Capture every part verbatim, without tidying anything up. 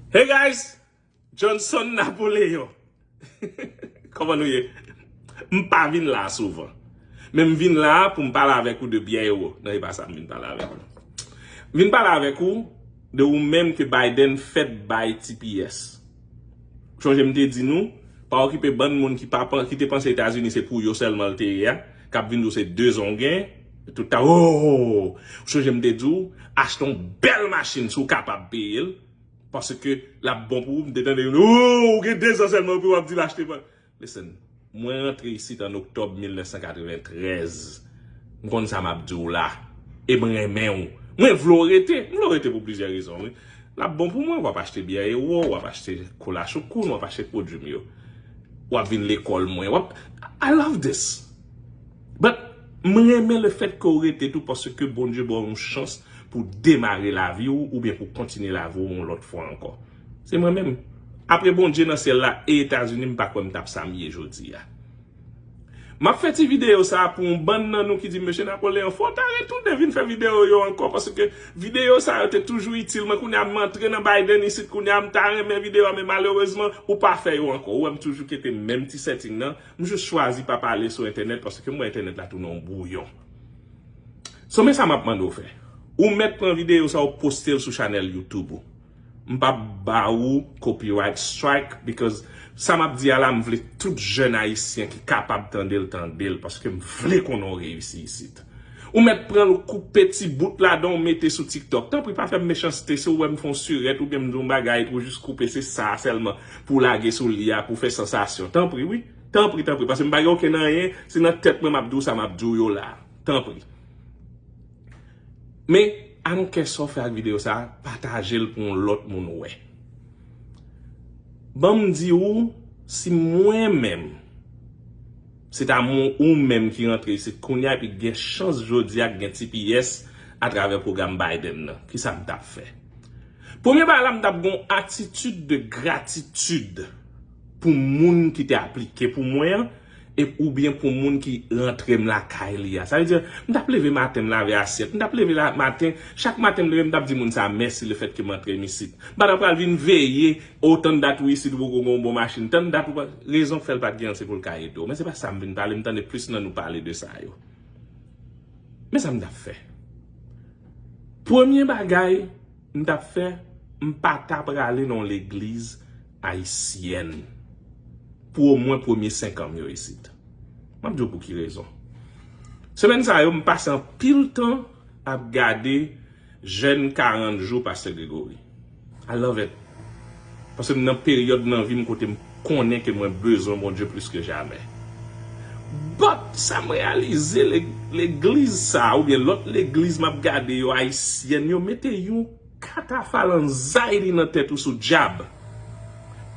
Hey guys, Johnson Napoleon. Kòman nou ye? M pa vin la souvan. Men m vin la pou m pale avèk ou de Pierre Hérault. Non, e pa sa m vin pale avèk ou. M vin pale avèk ou de ou menm ke Biden fèk bay T P S. Sonje m te di nou, pa okipe bann moun ki pa pan- ki te panse Etazini se pou yo sèlman l te ye a, k ap vin di w se de zon w gen, tout ta, oh! Sonje m te di w, achte yon bèl machin si w kapab peye l, paske l ap bon pou ou. M te tande youn, oh, ou gen de zan sèlman epi w ap di l achte pa. Listen, mwen rantre isit an oktòb mil nèf san katreventrèz. M konn sa m ap di w la. E mwen renmen w. Mwen vle w rete. M vle w rete pou plizyè rezon, wi. L ap bon pou mwen, w ap achte byè Hérault, w ap achte kola Choukoun, w ap achte pwodui m yo. W ap vin lekòl mwen. W ap, I love this. But, mwen renmen le fèt ke w rete tou paske Bondye ba w yon chans pou demare lavi w oubyen pou kontinye lavi w yon lòt fwa ankò. Se mwen menm. Apre Bondye nan syèl la e Etazini, m pa kwè m t ap sa m ye jodi a. M ap fè ti videyo sa a pou yon bann nan nou ki di, "Mesye Napoleon, fò w ta retounen vin fè videyo yo ankò, paske videyo sa yo te toujou itil mwen. Kounye a m antre nan Biden isit, kounye a m ta renmen videyo a, men malerezman, ou pa fè yo ankò." Ou wè m toujou kenbe menm ti setting nan. M jis chwazi pa pale sou entènèt, paske m wè entènèt la tounen yon bwouyon. So, men sa m ap mande w fè. Ou mèt pran videyo sa, ou poste l sou chanèl YouTube ou. M p ap ba ou copyright strike, because sa m ap di a la, m vle tout jèn ayisyen ki kapab tande l, tande l, paske m vle konnen w reyisi isit. Ou mèt pran l, ou koupe ti bout ladan, ou mete sou TikTok. Tanpri, pa fè m mechanste, si w wè m fè yon sirèt oubyen m di yon bagay, ou jis koupe, se sa sèlman pou w lage sou li a, pou w fè sansasyon. Tanpri, wi. Tanpri, tanpri, paske m pa gen okenn anyen, se nan tèt mwen m ap di w sa m ap di w yo la. Tanpri. Men, I don't care sa w fè ak videyo sa, pataje l pou yon lòt moun wè. Ban m di w, si mwen menm, se ta mwen ou menm ki rantre isit kounye a epi gen chans jodi a gen T P S atravè pwogram Biden nan, kisa m t ap fè? Premye bagay la, m t ap gen yon atitid de gratitid pou moun ki te aplike pou mwen an, e, oubyen pou moun ki rantre m lakay li a. Sa vle di, m t ap leve maten, m lave asyèt. M t ap leve la, maten, chak maten m leve, m t ap di moun sa a mèsi lefètke m rantre m isit. M pa t ap pral vin veye, o, tann dat ou isit, ou poko gen yon bon machin. Tann dat ou pa, rezon k fè l pa t gen an, se pou l ka ede w. Men se pa sa m vin pale, m tande plis nan nou pale de sa yo. Men sa m t ap fè. Premye bagay m t ap fè, m pa t ap prale nan yon legliz ayisyèn pou omwen premye senk an m yo isit. M ap di w pou ki rezon. Semèn sa yo, m pase anpil tan ap gade jèn karant jou Pastè Gregory. I love it. Paske m nan peryòd nan vi m kote m konnen ke mwen bezwen Bondye plis ke jamè. But, sa m reyalize, le-, legliz sa a, oubyen lòt legliz m ap gade yo, ayisyèn, yo mete yon katafal anxiety nan tèt ou sou dyab.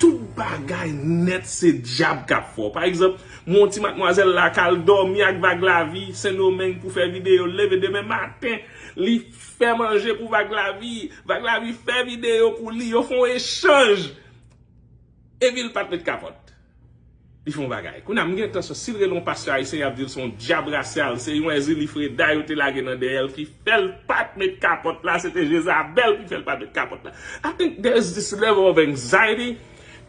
Tout bagay nèt se dyab k ap fè w. Pa egzanp, m wè yon ti matmwazèl la k al dòmi ak Vag Lavi, Sendomeng, pou fè videyo, l leve demen maten, li fè manje pou Vag Lavi, Vag Lavi fè videyo pou li, yo fè yon echanj. Epi l pa t met kapòt. Li fè yon bagay. Kounye a, m gen entansyon, si l rele yon pastè ayisyen, y ap di l se yon dyab rasyal, se yon Èzili Freda yo te lage nan dèyè l ki fè l pa t met kapòt la, se te Jezabèl ki fè l pa t met kapòt la. I think there is this level of anxiety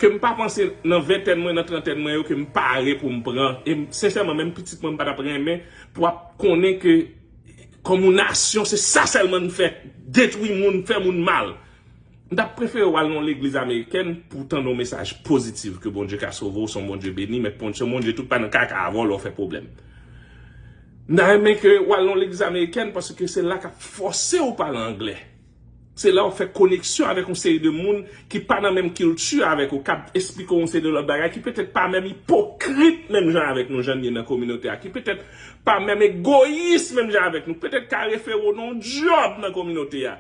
ke m pa panse nan ventèn mwen, nan trantèn mwen yo, ke m pare pou m pran. E m, sensèman, menm pitit mwen, m pa t ap renmen pou ap konnen ke kòm yon nasyon, se sa sèlman n fè, detwi moun, fè moun mal. M t ap prefere w al nan yon legliz amerikèn pou w tande yon mesaj pozitif ke Bondye ka sove w, se yon Bondye beni, men pon-, se yon Bondye tout pa nan kaka avè w lè w fè pwoblèm. M ta renmen ke w al nan yon legliz amerikèn paske se la k ap fòse w pale anglè. Se la w fè koneksyon avèk yon seri de moun ki pa nan menm kilti avèk ou, k ap esplike w yon seri de lòt bagay ki petèt pa menm ipokrit menm jan avèk nou, jan n ye nan kominote a, ki petèt pa menm egoyis menm jan avèk nou, petèt ka refere w nan yon djòb nan kominote a.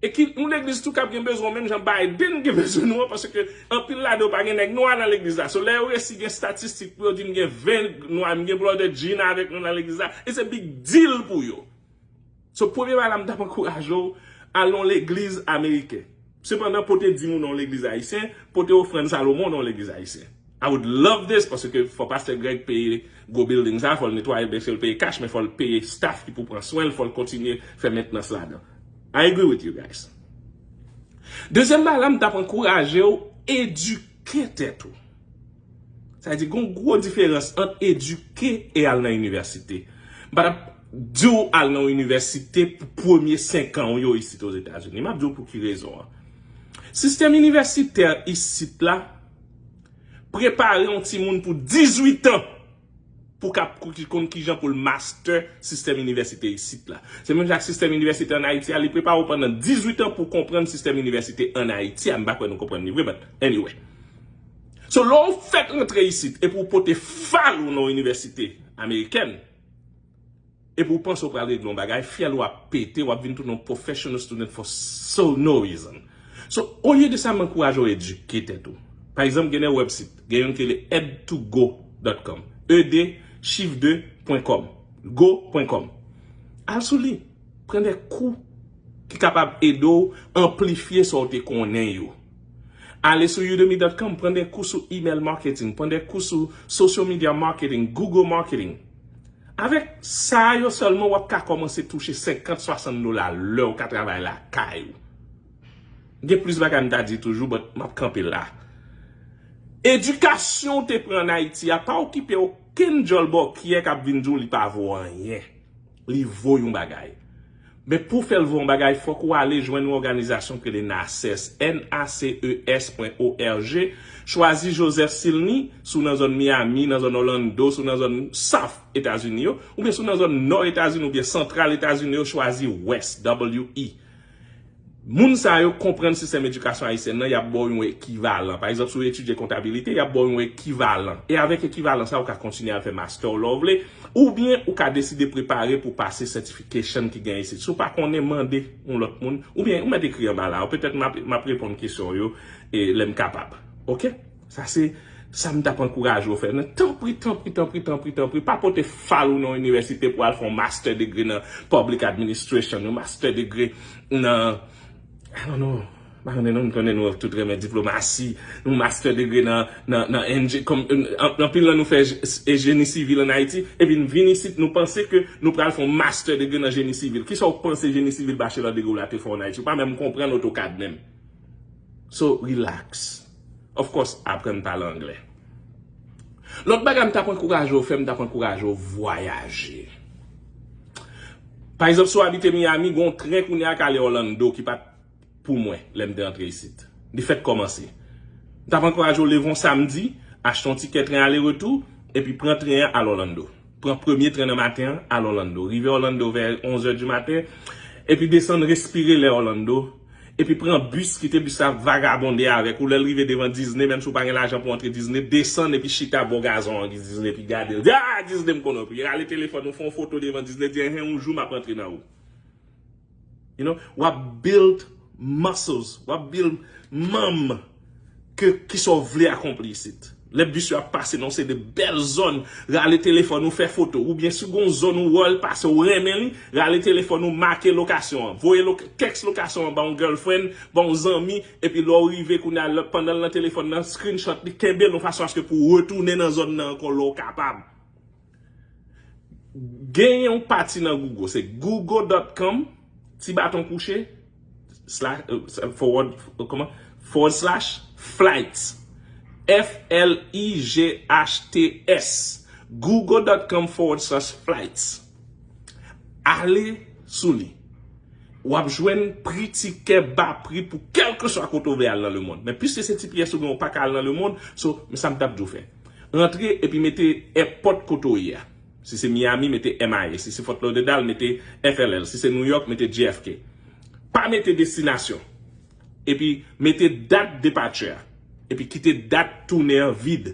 E ki yon legliz tou k ap gen bezwen w menm jan Biden gen bezwen nou an, paske anpil ladan yo pa gen nèg nwa nan legliz la. So, lè yo resi gen estatistik pou yo di m gen ven nwa, m gen Brother Gina avèk nou nan legliz la, it's a big deal pou yo. So, premye bagay la, m t ap ankouraje w al nan yon legliz ameriken. Sepandan, pote dim ou nan yon legliz ayisyen, pote ofrann Salomon nan yon legliz ayisyen. I would love this, paske fò pastè Greg peye gwo building sa, fò l netwaye, byensi l peye cash, men fò l peye staff ki pou pran swen l, fò l kontinye fè mentnans ladan. I agree with you guys. Dezyèm bagay la, m t ap ankouraje w edike tèt ou. Sa vle di, gen yon gwo diferans ant edike e al nan inivèsite. M pa t ap di w al nan yon inivèsite pou premye senk an w yo isit Ozetazini. M ap di w pou ki rezon an. Sistèm inivèsitè isit la prepare yon timoun pou dizuit an pou k ap konn kijan pou l master sistèm inivèsite isit la. Se menm jan ak sistèm inivèsite ann Ayiti a, li prepare w pandan dizuit an pou w konprann sistèm inivèsite ann Ayiti a. M pa kwè nou konprann li vre, but anyway. So, lè w fèk rantre isit epi w pote fal ou nan yon inivèsite amerikèn, epi w panse w pral regle yon bagay, fyèl ou ap pete, w ap vin tounen yon professional student for so no reason. So, olye de sa, m ankouraje w edike tèt ou. Pa egzanp, gen de website, gen youn ki rele ed to go dot com, E D chif de pwen kòm, go pwen kòm. Al sou li, pran de kou ki kapab ede w anplifye sa w te konnen yo. Ale sou udemy dot com, pran de kou sou email marketing, pran de kou sou social media marketing, Google marketing. Avèk sa yo sèlman, w ap ka kòmanse touche senkant, swasant dola lè w ka travay lakay ou. Gen plis bagay m ta di toujou, but m ap kanpe la. Edikasyon w te pran ann Ayiti a pa okipe okenn djòl bòkyè k ap vin di w li pa vo anyen. Li vo yon bagay. Men pou w fè l vo yon bagay, fòk ou ale jwenn yon òganizasyon ki rele naces, N A C E S pwen O R G. Chwazi Joseph Silny, si w nan zòn Miami, nan zòn Orlando, si w nan zòn South Etazini yo, oubyen si w nan zòn Nò Etazini oubyen Santral Etazini yo, chwazi West, W E. Moun sa yo konprann sistèm edikasyon ayisyèn nan, y ap ba w yon ekivalan. Pa egzanp, si w etidye kontabilite, y ap ba w yon ekivalan. E avèk ekivalan sa, ou ka kontinye al fè master w lè w vle, oubyen ou ka deside prepare pou w pase certification ki gen isit. Si w pa konnen, mande yon lòt moun, oubyen ou mèt ekri anba la. Petèt m ap, m ap reponn kesyon w yo, e, lè m kapab. Oke? Sa se sa m t ap ankouraje w fè. Men tanpri, tanpri, tanpri, tanpri, tanpri, pa pote fal ou nan yon inivèsite pou al fè yon master degree nan public administration, yon master degree nan, I don't know, m pa konnen non, m konnen nou tout renmen diplomasi, yon master degree nan, nan, nan enje-, kòm, an-, anpil nan nou fè je-, e jeni sivil ann Ayiti, epi n vin isit, nou panse ke nou pral fè yon master degree nan jeni sivil. Kisa w panse jeni sivil bachelor degree w la te fè w ann Ayiti? Ou pa menm konprann AutoCAD menm. So, relax. Of course, aprann pale anglè. Lòt bagay m t ap ankouraje w fè, m t ap ankouraje w vwayaje. Pa egzanp, si w abite Miami, gen yon tren kounye a k ale Orlando ki pa t pou mwen lè m te antre isit. Li fèk kòmanse. M t ap ankouraje w leve yon samdi, achte yon tikè tren ale retou, epi pran tren an al Orlando. Pran premye tren nan maten an, al Orlando. Rive Orlando vè onz è di maten, epi desann, respire lè Orlando, epi pran bis, kite bis la vagabonde avèk ou. Lè l rive devan Disney, menm si w pa gen lajan pou antre Disney, desann epi chita bò gazon an ki Disney, epi gade l. Di, "Ah, Disney m konnen w." Epi rale telefòn ou, fè yon foto devan Disney, di, "Enhen, yon jou m ap antre nan ou." You know, w ap build muscles, w ap build manm ke, ki sa w vle akonpli isit. Lè bis yo ap pase nan yon seri de bèl zòn, rale telefòn ou, fè foto, oubyen si w gen yon zòn ou wè l pase, ou renmen li, rale telefòn ou, make lokasyon an, voye loka-, tèks lokasyon an ba yon girlfriend, ba yon zanmi, epi lè w rive kounye a, lè, pandan l nan telefòn nan, screenshot li, kenbe l yon fason aske pou w retounen nan zòn nan ankò lè w kapab. Gen yon pati nan Google, se google dot com, ti baton kouche, slash, euh, forward, euh, kòman? Forward slash flights. F L I G H T S. google dot com forward slash flights. Ale sou li. W ap jwenn pri tikè ba pri pou kèlkeswa kote w vle al nan lemonn. Men piske se T P S ou gen, ou pa ka al nan lemonn, so, men sa m t ap di w fè. Rantre epi mete èpòt kote w ye a. Si se Miami, mete M I A. Si se Fort Lauderdale, mete F L L. Si se New York, mete J F K. Pa mete destinasyon. Epi mete dat departure a. Epi kite dat tounen an vid.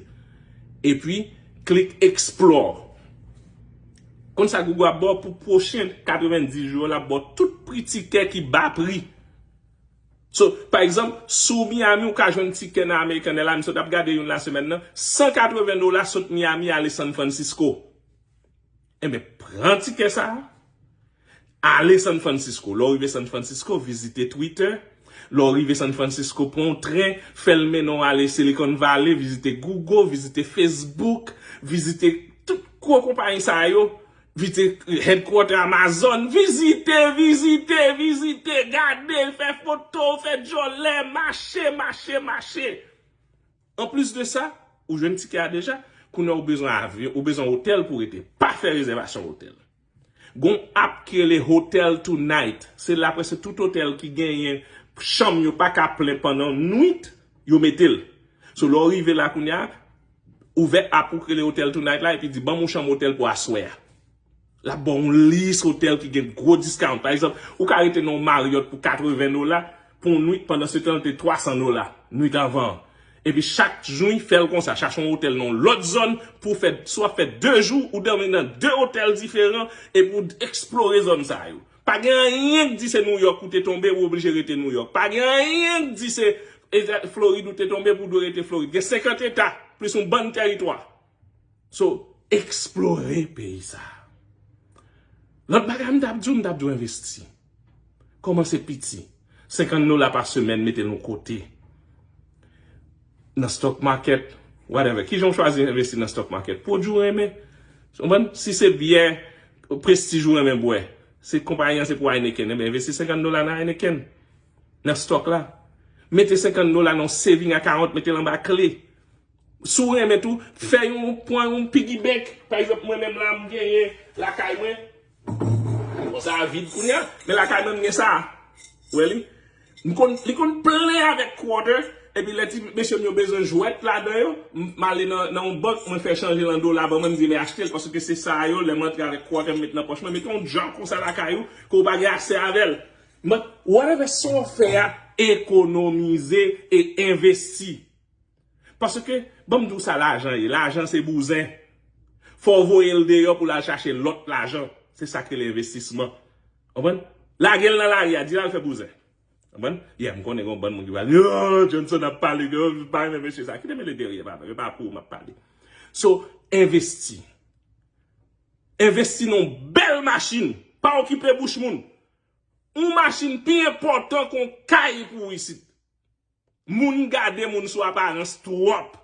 Epi klik explore. Konn sa Google ap ba w pou pwochen katrevenndis jou yo, l ap ba w tout pri tikè ki ba pri. So, pa egzanp, si w Miami, ou ka jwenn tikè nan American Airlines, m sot ap gade youn la semèn nan, san katreven dola sot Miami ale San Francisco. Enben, pran tikè sa a, ale San Francisco. Lè w rive San Francisco, vizite Twitter. Lè w rive San Francisco, pran yon tren, fè l mennen w ale Silicon Valley, vizite Google, vizite Facebook, vizite tout gwo konpayi sa yo. Vizite headquarter Amazon, vizite, vizite, vizite, gade, fè foto, fè djòlè, mache, mache, mache. Anplis de sa, ou jwenn tikè a deja, kounye a ou bezwen avyon, ou bezwen otèl pou rete. Pa fè rezèvasyon otèl. Gon app ki rele Hotel Tonight. Se la prèske tout otèl ki genyen chanm yo pa ka plen pandan nwit, yo mete l. So, lè w rive la kounye a, ouvè app ou ki rele Hotel Tonight la, epi di, ban m yon chanm otèl pou aswè a. L ap ba w yon lis otèl ki gen gwo discount. Pa egzanp, ou ka rete nan yon Marriott pou katreven dola pou yon nwit, pandan se tan l te twa san dola nwit avan an. Epi chak jou, fè l konsa, chache yon otèl nan yon lòt zòn pou w fè, swa fè de jou, ou dòmi nan de otèl diferan, epi w eksplore zòn sa yo. Pa gen anyen k di se New York ou te tonbe, ou oblije rete New York. Pa gen anyen k di se Eta-, Florid ou te tonbe, pou w dwe rete Florid. Gen senkant eta, plis yon bann tèritwa. So, eksplore peyi sa. Lòt bagay m t ap di w, m t ap di w envesti. Kòmanse piti. Senkant dola pa semèn, mete l yon kote. Nan stock market, whatever. Kijan w chwazi envesti nan stock market? Pwodui w renmen. Ou konprann? Si se byè Prestige ou renmen bwè, se konpayi an se pou Heineken, enben envesti senkant dola nan Heineken. Nan stock la. Mete senkant dola nan yon saving account, mete l anba kle. Si w renmen tou, fè yon, pran yon piggy bank. Pa egzanp, mwen menm la, m genyen lakay mwen. Bon, sa a vid kounye a, men lakay mwen, m gen sa a. Ou wè li? M konn, li konn plen avèk quarter, epi lè ti mesye m yo bezwen jwèt ladan yo, m, m ale nan, nan yon bank, mwen fè chanje l an dola, ban mwen, m di, "Men achte l, paske se sa yo, lè m antre avèk quarter, m met nan pòch mwen, mete yon djòb konsa lakay ou, ke w pa gen aksè avè l." But whatever sa w fè a, ekonomize e envesti. Paske, ban m di w sa lajan ye. Lajan se bouzen. Fò w voye l deyò pou l al chache lòt lajan. Se sa k rele envestisman. Konprann? Lage l nan lari a, di l al fè bouzen. Konprann? Yeah, m konnen gen yon bann moun ki pral di, "Oh, Johnson ap pale, yo pa renmen mesye sa." Kite mele dèyè, papa. E pa pou ou m ap pale. So, envesti. Envesti nan yon bèl machin. Pa okipe bouch moun. Yon machin pi enpòtan ke yon kay pou w isit. Moun gade moun sou aparans twòp.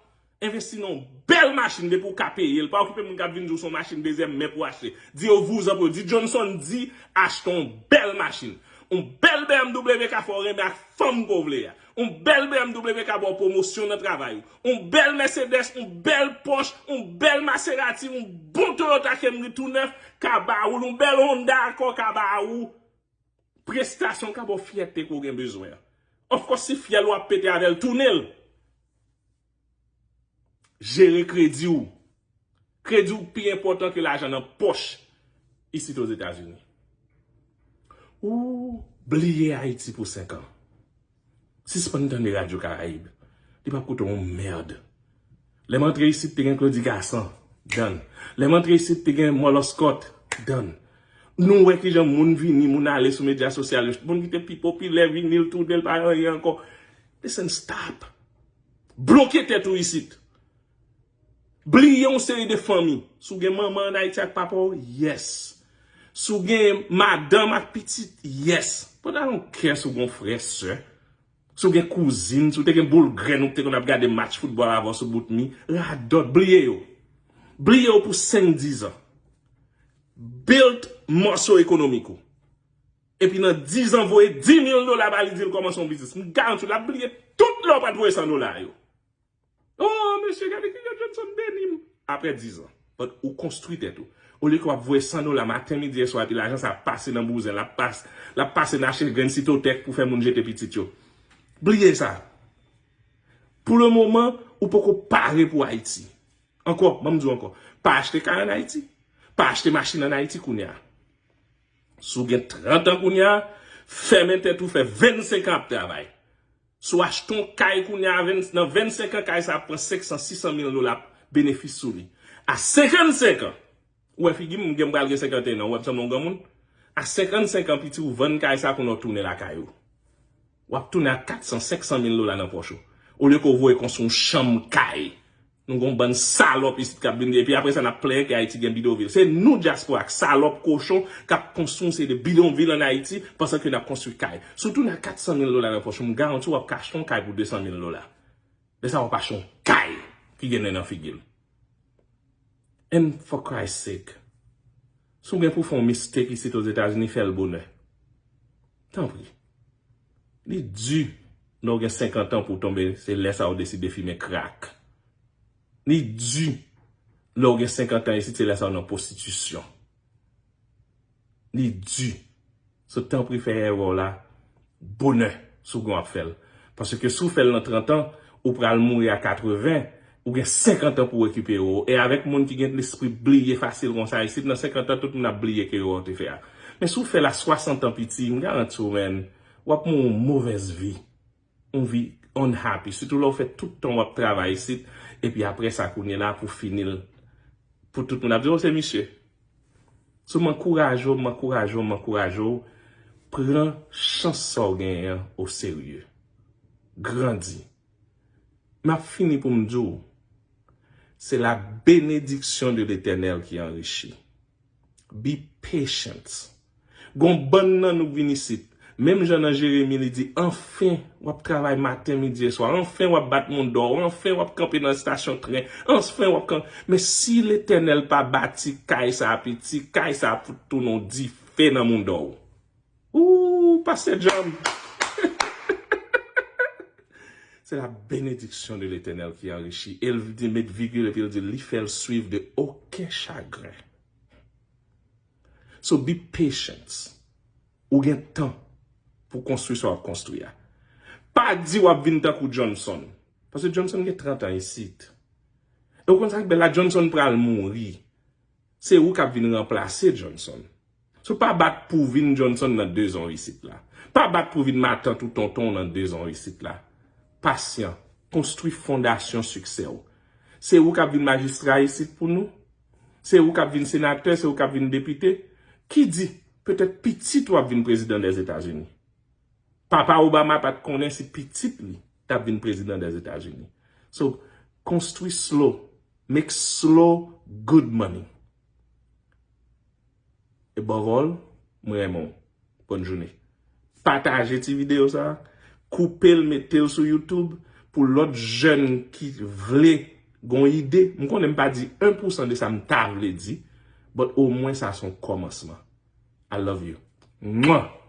Envesti nan yon bèl machin depi w ka peye l. Pa okipe moun k ap vin di w se yon machin dezyèm men pou w achte. Di yo vouzan pou yo. Di Johnson di achte yon bèl machin. Yon bèl B M W ka fè w renmen ak fanm ke w vle a. Yon bèl B M W ka ba w pwomosyon nan travay ou. Yon bèl Mercedes, yon bèl Porsche, yon bèl Maserati, yon bon Toyota Camry tou nèf ka ba ou l. Yon bèl Honda Accord ka ba ou prestasyon, ka ba w fyète ke w gen bezwen an. Of course, si fyèl ou ap pete avè l, tounen l. Jere kredi w. Kredi w pi enpòtan ke lajan nan pòch isit Ozetazini. Ou bliye Ayiti pou senk an. Sispann tande Radyo Karayib. Li p ap koute w yon mèd. Lè m antre isit, te gen Claudy Gassant. Done. Lè m antre isit, te gen Mòlòskòt. Done. Nou wè kijan moun vini, moun ale sou medya sosyal yo. Moun ki te pi popilè vini, l tounen, l pa anyen ankò. Listen, stop. Bloke tèt ou isit. Bliye yon seri de fanmi. Si w gen manman ann Ayiti ak papa w, yes. Si w gen madanm ak pitit, yes. But I don't care si w gen yon frè, sè. Si w gen kouzin, si w te gen boul grenn ou te konn ap gade match foutbòl avè w sou bout mi, radòt, bliye yo. Bliye yo pou senk, diz an. Build mòso ekonomik ou. Epi nan diz an, voye dis mil dola ba li, di l kòmanse yon biznis. M garanti w, l ap bliye tout lè w pa t voye san dola yo. Oh, mesye, gade kijan Johnson beni m. Apre diz an, but ou konstwi tèt ou. Olye ke w ap voye san dola maten, midi, e swa, epi lajan sa ap pase nan bouzen, l ap pas-, l ap pase nan achte grenn sitotèk pou fè moun jete pitit yo. Bliye sa. Pou le moman, ou poko pare pou Ayiti. Ankò, ban m di w ankò, pa achte kay ann Ayiti. Pa achte machin ann Ayiti kounye a. Si w gen trant an kounye a, fèmen tèt ou, fè vennsenk an ap travay. Si w achte yon kay kounye a, venn-, nan vennsenk an, kay sa ap pran senk san, sis san mil dola benefis sou li. A senkannsenk an, ou wè figi m, m gen, m pral gen senkanteyen an, ou wè m sanble yon granmoun? A senkannsenk an, piti, ou vann kay sa kounye a, w tounen lakay ou. W ap tounen ak kat san, senk san mil dola nan pòch ou. Olye ke w voye konstwi yon chanm kay. Nou gen yon bann salòp isit k ap vin, epi apre sa, n ap plenyen ke Ayiti gen bidonvil. Se nou, dyaspora, ak salòp kochon k ap konstwi yon seri de bidonvil ann Ayiti, pandan ke n ap konstwi kay. Si w tounen ak kat san mil dola nan pòch ou, m garanti w ap ka achte yon kay pou de san mil dola. Lè sa a, w ap achte yon kay ki gen nen nan figi l. And for Christ's sake, Si w gen pou fè yon mistake isit Ozetazini, fè l bonè. Tanpri. Li di, lè w gen senkant an pou w tonbe, se lè sa a w deside fimen krak. Li di, lè w gen senkant an isit, se lè sa a w nan pwostitisyon. Li di. So, tanpri fè erè w la bonè si w gen w ap fè l. Paske si w fè l nan trant an, ou pral mouri a katreven, ou gen senkant an pou w rekipere w. E avèk moun ki gen lespri bliye fasil konsa isit, nan senkant an, tout moun ap bliye ke erè w te fè a. Men si w fè l a swasant an piti, m garanti w, man, w ap mouri yon movèz vi. Yon vi unhappy. Sitou lè w fè tout tan w ap travay isit, epi apre sa, kounye la, pou fini l, pou tout moun ap di, "O, se misye." So, m ankouraje w, m ankouraje w, m ankouraje w. Pran chans sa w genyen an oserye. Grandi. M ap fini pou m di w, se la bénédiction de l'Éternel qui enrichit. Be patient. Gon bann nan nou k vin isit. Menm jan nan Jeremi, li di, "Anfen, w ap travay maten, midi e swa. Anfen, w ap bat moun dò. Anfen, w ap kanpe nan estasyon tren. Anfen, w ap kanpe." Men si Letènèl pa bati kay sa a piti, kay sa a ap fout tounen yon dife nan moun dò w. Ooh, Pastor John. C'est la bénédiction de l'Éternel qui enrichit. E l di, met vigil, epi l di, li fè l swiv de okenn chagren. So be patient. Ou gen tan pou konstwi sa w ap konstwi a. Pa di w ap vin tankou Johnson. Paske Johnson gen trant an isit. E w konn sa k bèl la, Johnson pral mouri. Se ou k ap vin ranplase Johnson. So pa bat pou w vin Johnson nan de zan w isit la. Pa bat pou w vin matant ou tonton w nan de zan w isit la. Pasyan, konstwi fondasyon siksè w. Se ou k ap vin majistra isit pou nou. Se ou k ap vin senatè, se ou k ap vin depite. Ki di, petèt pitit ou ap vin prezidan Dèzetazini. Papa Obama pa t konnen si pitit li t ap vin prezidan Dèzetazini. So, konstwi slow, make slow good money. Above all, mwen renmen w. Bòn jounen. Pataje ti videyo sa a, koupe l, mete l sou YouTube pou lòt jèn ki vle gon ide. M konnen m pa di en pou san de sa m ta vle di, but omwen sa se yon kòmansman. I love you. Mwah!